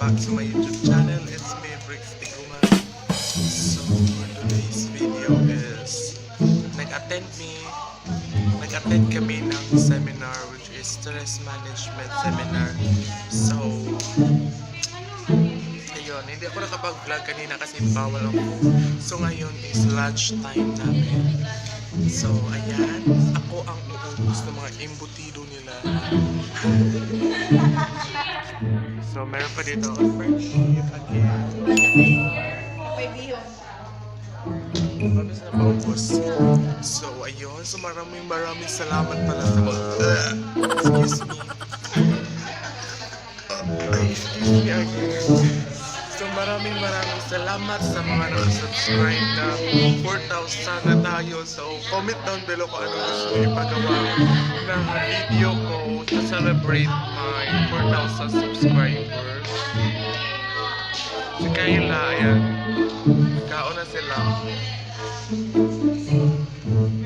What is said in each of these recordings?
Back to my YouTube channel. It's me, Brix Tiguman. So, for today's video is nag-attend kami ng seminar, which is stress management seminar. So, ayun, hindi ako nakapag-vlog kanina kasi bawal ako. So, ngayon is lunch time namin. So, ayan, ako ang uubos ng mga embutido nila. So, meron pa dito ang friendship again. Mabilis na paubos. So, ayun. So, maraming maraming salamat pala sa mga. Excuse me. Ay, excuse me again. So, maraming maraming salamat sa mga nakasubscribe na 4,000 na tayo. So, comment down below kung ano gusto niyo ipagawa na video ko to celebrate my 4,000 subscribers. Si Kayla, ayan. Kaon na sila.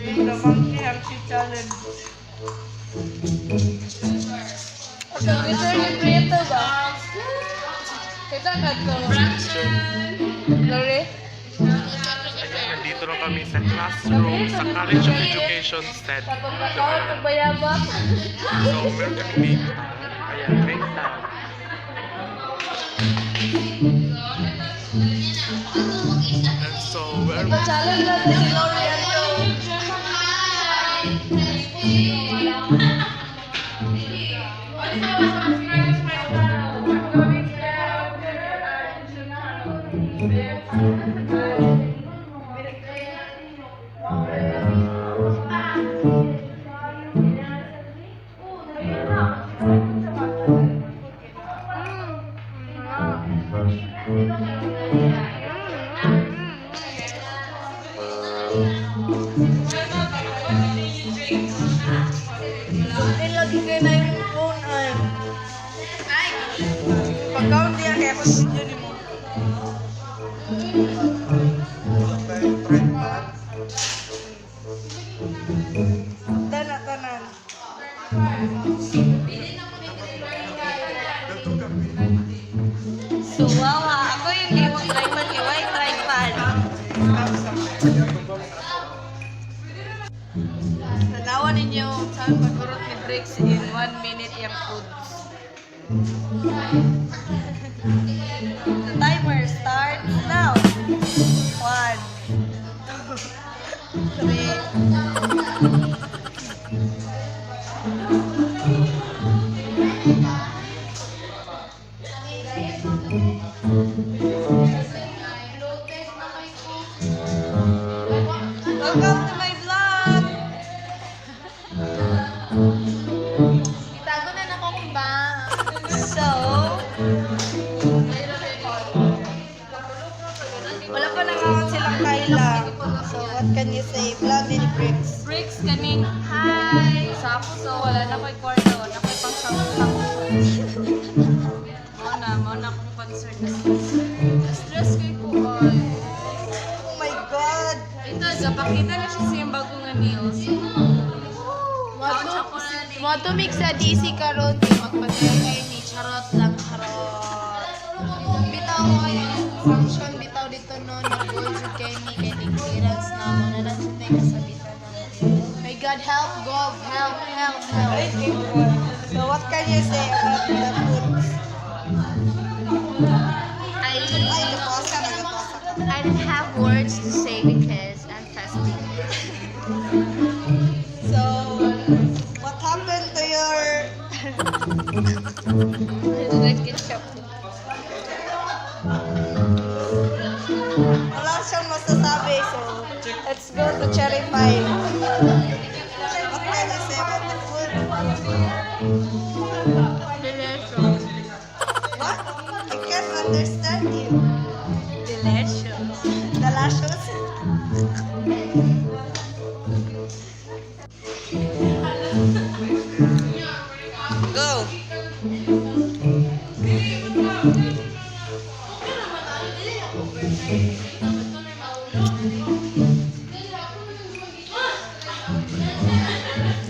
The monkey hamsi challenge. Gusto ni Prieto ba? Kita ka to. Lore? Ayan, nandito na kami sa classroom sa College of Education STED. Pagkatawag ng bayabak. So, meron kami name tag. Ayan, name tag. And so, we're Pa-challenge natin si Lore ato. Hindi lagi kayo na yung phone ay. Pagkaon diya kaya ako video ni mo. Wala tayong tripod. Dana tanan. Dito kami. So, wow ha. Ako yung gimong tripod, iway tripod. Tanawan ninyo saan pagurot ni Briggs in 1 minute yung foods. The timer starts now. One, two, three. Welcome to my vlog! Itago na nako kung ba. So, Wala pa nangawan silang Kayla. So, what can you say? Vlog ni Briggs. Bricks kaning hi. Sa so wala na ko'y kwarta, wala ko'y pang sampo. Mo na akong concern na stress kay ko ay. Oh my God! Ito, zapakita na siya sa iyong bago nga nails. Kaon siya ko si Moto mix sa DC karon kay magpatay kay ni charot lang, charot. Bitaw mo ay function bitaw dito no, nag-goal jud kay ni kay ni clearance na mo na lang jud tay kasabitan na mo. May God help, God help, help, help. So, what can you say about the food? I Ay, napasa ka, napasa ka. I don't have words to say because I'm fasting. So, what happened to your Ketchup. Wala siyang masasabi. So, let's go to Cherry Pie. What can you say about the food? Delicious. What? I can't understand you. Delicious. Delicious? Go!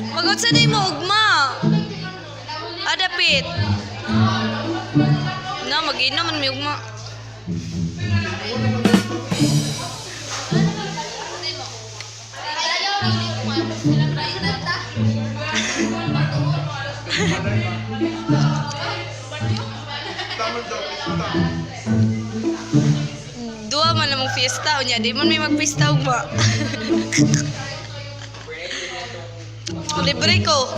Magod sa di mo ugma. Adapit. Na Mag-inom man may ugma. Tama daw, pista. Duwa man namong fiesta unya di man may magpista ugma. Libre ko.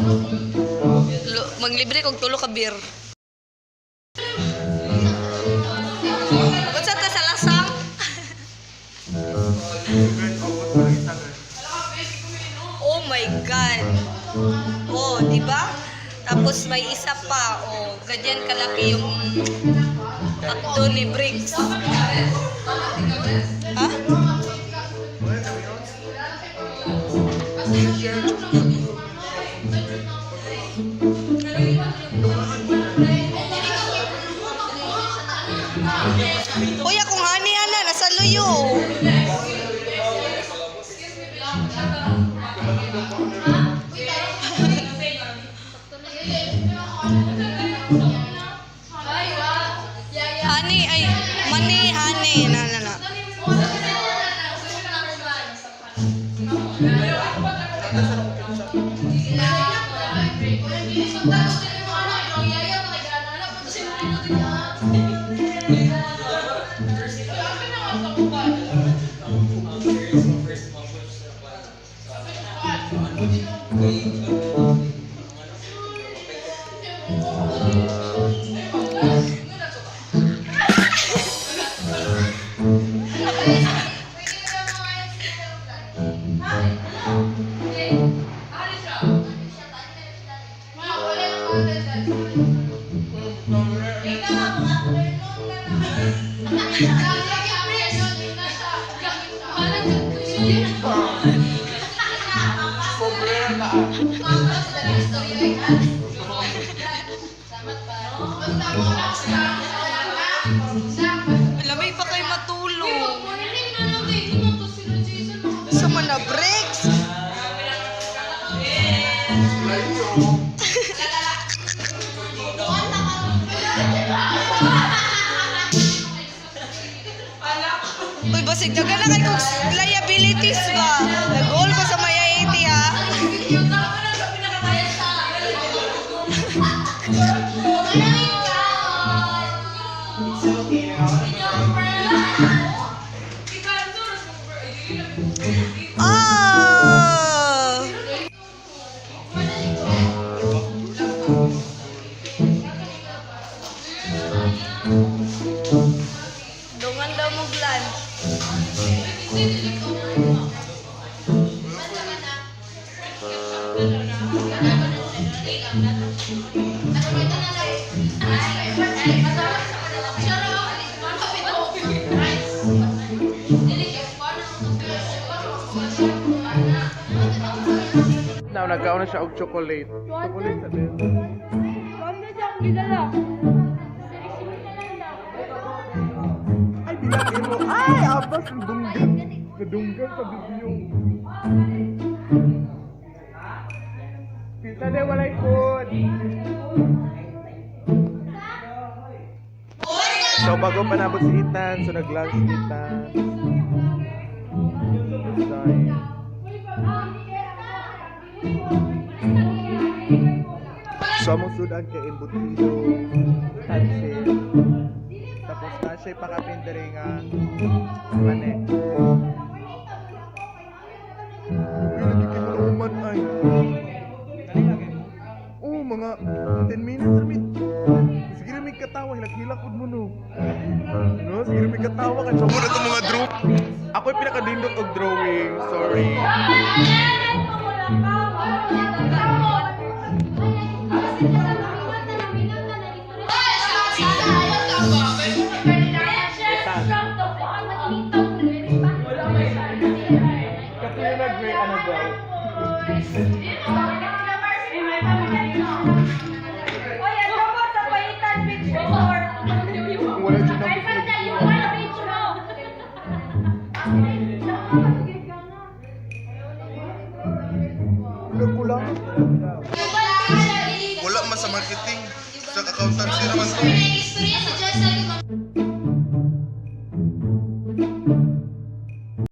Maglibre kog tulo ka beer. Unsa ta sa lasang? Guys, abot pa lang isa, guys. Oh my God. Oh, di ba? Tapos may isa pa. Oh, ganyan kalaki yung akto ni Briggs. Ha? Wala kami yun. Share. Uy, akong honey ana nasa luyo. Honey ay mani honey na na na. Pobre na. Lamay pa kayo matulog. Sa mga breaks. Layo. Uy, basig daga na kay kog liabilities ba? Nag-goal ko sa maya 80 ha. Ah! Dungan daw mo lunch. Now, nagkaon na siya og chocolate. Chocolate sa din. Ay, bilagin mo. Ay, abas, nadunggan. Nadunggan sa video. Pita de walay food. So, bago panabot si Ethan, so nag-lunch si Ethan. Sorry. So, among sudan kay embutido, pansit. Tapos na siya pakapindere nga mane. Uy, nagkikimuluman ay. Oh, mga 10 minutes ramit. Sige rin may katawa, hilak-hilak mo no. No, sige rin may katawa ka. Muna itong mga draw. Ako yung pinakadindot og drawing, sorry. Kasi yung nag-gray ano daw. Wala siya Wala kulang. Wala man sa marketing. Sa accountancy naman to. Experience sa Jess.